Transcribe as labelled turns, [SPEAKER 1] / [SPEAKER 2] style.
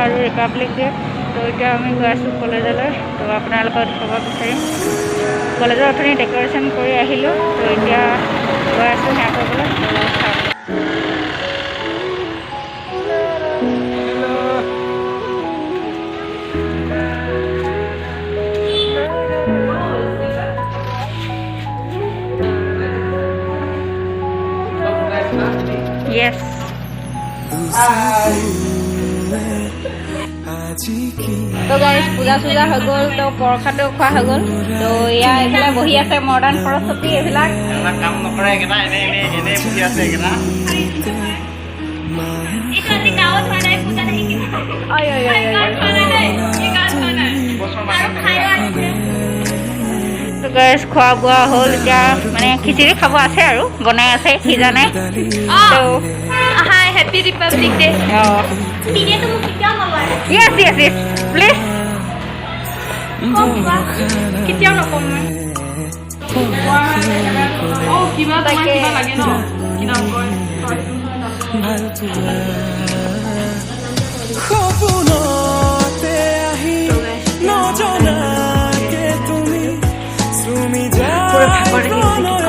[SPEAKER 1] আৰু Republic day. তো এতিয়া আমি গৈ আছোঁ কলেজলৈ। তো আপোনালোকক দেখুৱাব বিচাৰিম। কলেজৰ অথনি ডেক'ৰেশ্যন কৰি আহিলোঁ। তো এতিয়া গৈ আছোঁ সেয়া কৰিবলৈ। তো চাওক। য়েছ। তো গাইজ, পূজা চূজা হৈ গ'ল। তো প্ৰসাদো খোৱা হৈ গ'ল। তো এয়া এইফালে বহি আছে মডাৰ্ণ সৰস্বতী এইবিলাক।
[SPEAKER 2] এইবিলাক কাম নকৰে এইকেইটা, এনেই এনেই এনেই বহি আছে এইকেইটা।
[SPEAKER 3] এইটো আজি গাঁৱত হোৱা নাই, পূজাত আহি কিনে।
[SPEAKER 1] ঐ ঐ ঐ ঐ।
[SPEAKER 3] গাঁৱত হোৱা নাই দেই, এই গাঁৱত হোৱা নাই।
[SPEAKER 2] বছৰ
[SPEAKER 3] আৰু খায়ো আহিছে।
[SPEAKER 1] তো গাইজ, খোৱা বোৱা হ'ল। এতিয়া মানে খিচিৰি খাব আছে আৰু বনাই আছে, সিজা নাই। তো
[SPEAKER 3] হাই, হেপী ৰিপাব্লিক ডে।
[SPEAKER 1] অঁ।
[SPEAKER 3] পিনেতো মোক কেতিয়াও নলয়।
[SPEAKER 1] য়েছ, প্লিজ।
[SPEAKER 3] কম কোৱা, কেতিয়াও নকম মই।
[SPEAKER 4] অ, কিবা তোমাৰ
[SPEAKER 1] তাকে।
[SPEAKER 4] কিবা লাগে ন, কি নাম কয়?
[SPEAKER 5] সপোনতে আহি নজনাকে তুমি চুমি
[SPEAKER 1] পুৰা ভাগৰ লাগি গৈছে।